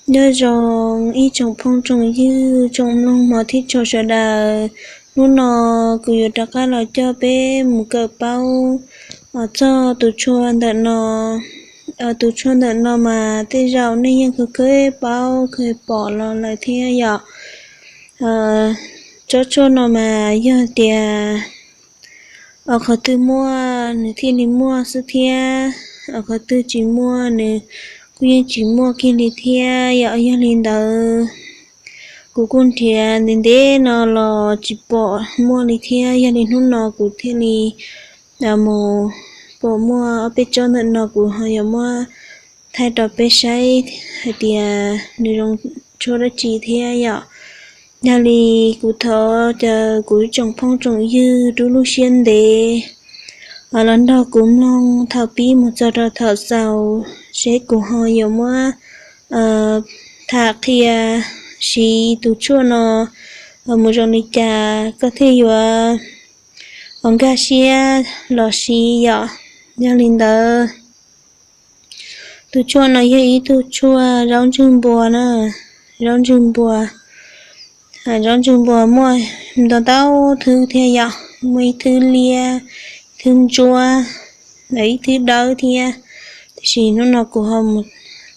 Nyob zoo ib tsoom phooj tsoom ywg tsoom mloog hmov thiab tshua sawv daws. Hnub no kuv yuav rov qab los coj peb mus kawm paub txog tus tshuaj ntawm no. Tus tshuaj ntawm no mas tej zaum nej yeej kheev paub kheev pom los lawm thiab yom. Tsob tshuaj no mas yog tias qhov twg muaj nws thiaj li muaj xwb thiab, qhov twg tsis muaj nws kuj yeej tsis muaj kiag li thiab yom. Yog li ntawd kuv kuj nrhiav ntev ntev no los tsis pom muaj li thiab, yog li hnub no kuv thiaj li mus pom muaj ob peb tsob ntawm no, kuv ho yuav muab thaij rau peb saib hais tias nws zoo tshuaj dab tsi thiab yom. Yog li kuv thov caw kuv tsoom phooj tsoom ywg rub lub siab ntev los nrog kuv mloog thaum pib mus txog rau thaum xaus, seb kuv ho yuav muab tham qhia siv tus tshuaj no mus zoo li cas koj thiaj yuav nkag siab los siv yom. Yog li ntawd, tus tshuaj no yog ib tug tshuaj zaub ntswg npua na, zaub ntswg npua. Zaub ntswg npua muaj ntau ntau thwb thiab yom, muaj ib thwb liab, ib thwb ntsuab, ib thwb dawb thiab. Tiam sis hnub no kuv ho mus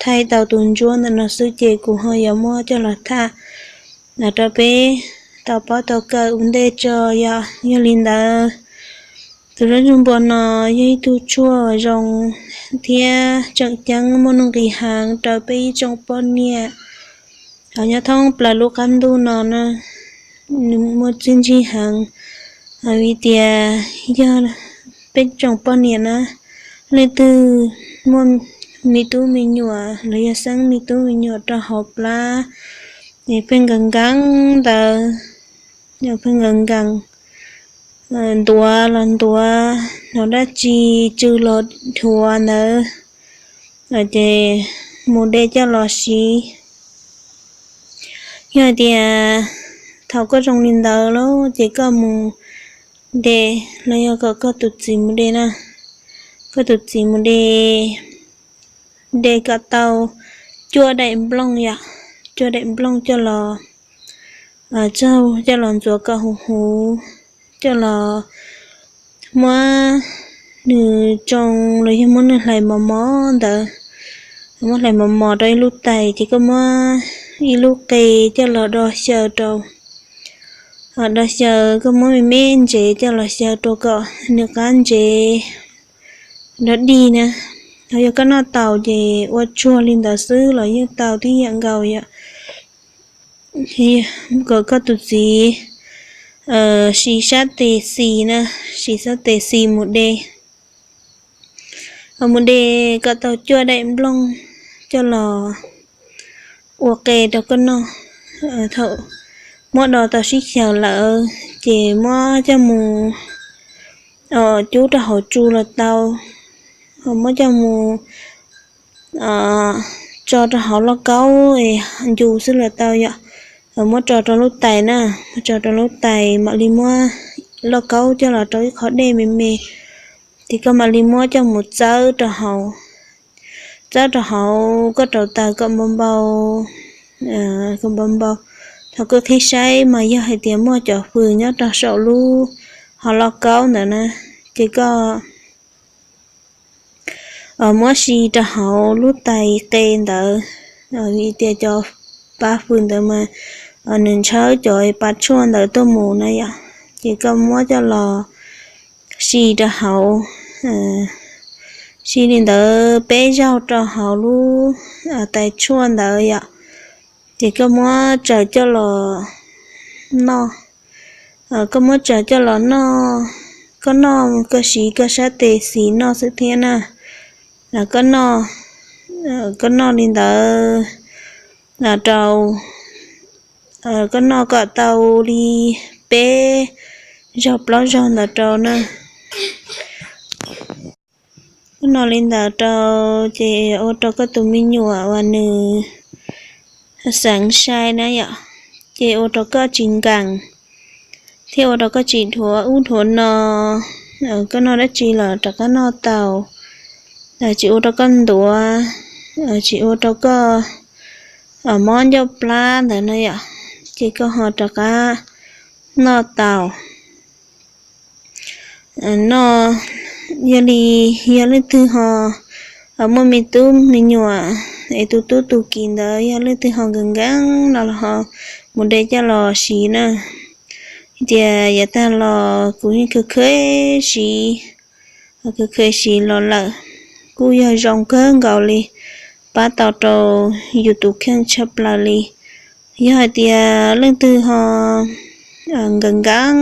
thaij tau tus ntsuab ntawm no xwb ces kuv ho yuav muab coj los tham rau peb tau paub tau kawm ua ntej tso yom. Yog li ntawd, tus zaub ntswg npua no yog ib tug tshuaj zoo thiab tseem ceeb muaj nuj nqis heev rau peb ib tsoom poj niam. Hos nyob thoob plaws lub qab ntuj no na, nws muaj txiaj ntsig heev. Vim tias yog peb tsoom poj niam na, leej twg muaj me tub me nyuam los yog xeeb me tub me nyuam rau hauv plab, es pheej nkees nkees ntawd, pheej nkees nkees, ntuav los ntuav, hnov dab tsi tsw los dhuav ntawd, ces mus de coj los siv. Yog hais tias thaum koj zoo li ntawd lawm ces koj mus de, los yog kom koj tus txiv mus de na, koj tus txiv mus de, de kom tau cuaj daim nplooj yom, cuaj daim nplooj coj los, coj los ntxuav kom huv huv, coj los muab nws tsoo los yog muab nws hlais mos mos ntawd, muab hlais mos mos rau ib lub tais ces koj muab ib lub qe coj los do xyaw rau. Ho do xyaw koj muab me me ntsev coj los xyaw rau kom nws qab ntsev dog dig na. Ho yog koj noj taus ces ua tsuag li ntawd xwb los yeej tau tib yam nkaus yom. Kom koj tus txiv siv sab tes xis na, siv sab tes xis mus de, mus de kom tau cuaj daim nplooj coj los ua qe rau koj noj. Thaum muab do tau sib xyaw lawm ces muab coj mus cub rau hauv tsu los tau, muab coj mus tso rau hauv lauj kaub es ncu xwb los tau yom. Muab tso rau lub tais na, muab tso rau lub tais mam li muab lauj kaub coj los rau ib qho dej me me, ces koj mam li muab coj mus txawb rau hauv, txawb rau hauv koj rauv taws kom npau npau, kom npau npau. Thaum koj qhib saib mas yog hais tias muaj cov fws nyob rau saum lub hauv lauj kaub ntawd na, ces koj muab si rau hauv lub tais qe ntawd, vim tias cov pa fws ntawd mas nws ntshawb cov pa tshuaj ntawd tuaj mus na yom. Ces koj muab coj los si rau hauv, si li ntawd peb zaug rau hauv lub tais tshuaj ntawd yom. Ces koj muab tsaws coj los noj, koj muab tsaws coj los noj, koj noj koj siv koj sab tes xis noj xwb thiab na. Koj noj, koj noj li ntawd rau, koj noj kom tau li peb zaug plaub zaug ntawd rau na. Koj noj li ntawd rau ces ua rau koj tus me nyuam uas nws xeev sai na yom, ces ua rau koj tsis nkees, thiab ua rau koj tsis dhuav ub dhuav no. Koj noj dab tsi los rov qab noj tau, tsis ua rau koj ntuav, tsis ua rau koj mob ncauj plab ntawd no yom, ces koj ho rov qab noj tau. Noj, yog li, yog leej twg ho muaj me tub me nyuam es tus tub tus kiv ntawd yog leej twg ho nkees nkees no los ho mus de coj los siv na. Tias yav tag los kuv yeej khav khav siv, khav khav siv los lawm, kuj yog zoo kawg nkaus li, pab tau rau yus tus kheej tshaj plaws li. Yog hais tias leej twg ho nkees nkees,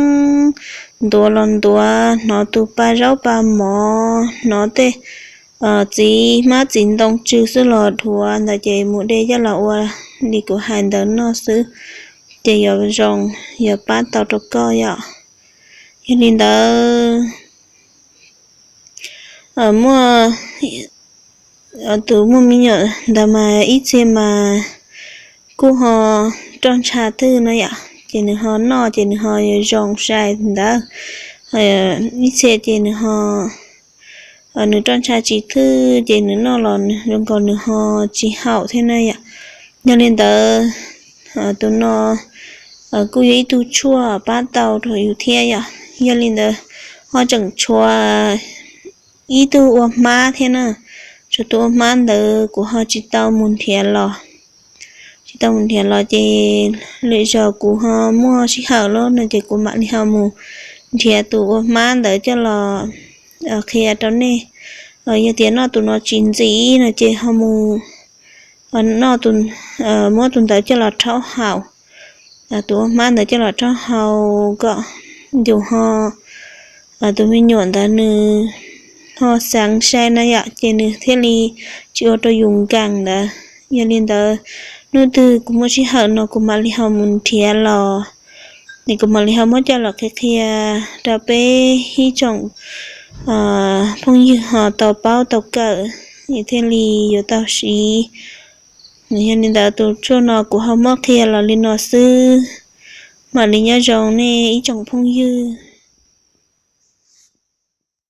ntuav los ntuav, hnov tus pa zaub pa mov, hnov tej txiv hmab txiv ntoo tsw xwb los dhuav ntawd ces mus de coj los ua li kuv hais ntawd noj xwb, ces yuav zoo, yuav pab tau rau koj yom. Yog li ntawd, muaj tus muaj me nyuam ntawd mas ib txhia mas kuj ho roj ntsha twg no yom, ces nws ho noj ces nws ho yuav zoo sai ntawd. Ib txhia ces nws ho, nws roj ntsha tsis twg ces nws noj los zoo nkaus nws ho tsis haum thiab na yom. Yog li ntawd, tus no kuj yog ib tug tshuaj pab tau rau yus thiab yom. Yog li ntawd, ho tseem tshuav ib tug ua hmab thiab na, tshuav tus ua hmab ntawd kuv ho tsis tau mus nrhiav los, tsis tau mus nrhiav los ces lwm zaus kuv ho muaj sij hawm lawm no ces kuv mam li ho mus nrhiav tus ua hmab ntawd coj los qhia rau nej. Yog tias noj tus no tsis ntxim no ces ho mus noj, muab tus ntawd coj los rhaub haus, tus ua hmab ntawd coj los rhaub haus kom yus ho, tus me nyuam ntawd nws ho xeev sai na yom, ces nws thiaj li tsis ua rau yus nkees ntawd. Yog li ntawd, hnub twg kuv muaj sij hawm no kuv mam li ho mus nrhiav los, es kuv mam li ho muab coj los qhia qhia rau peb ib tsoom phooj ywg ho tau paub tau kawm, es thiaj li yuav tau siv. Yog li ntawd tus tshuaj no kuv ho muab qhia los li no xwb, mam li nyob zoo nej ib tsoom phooj ywg.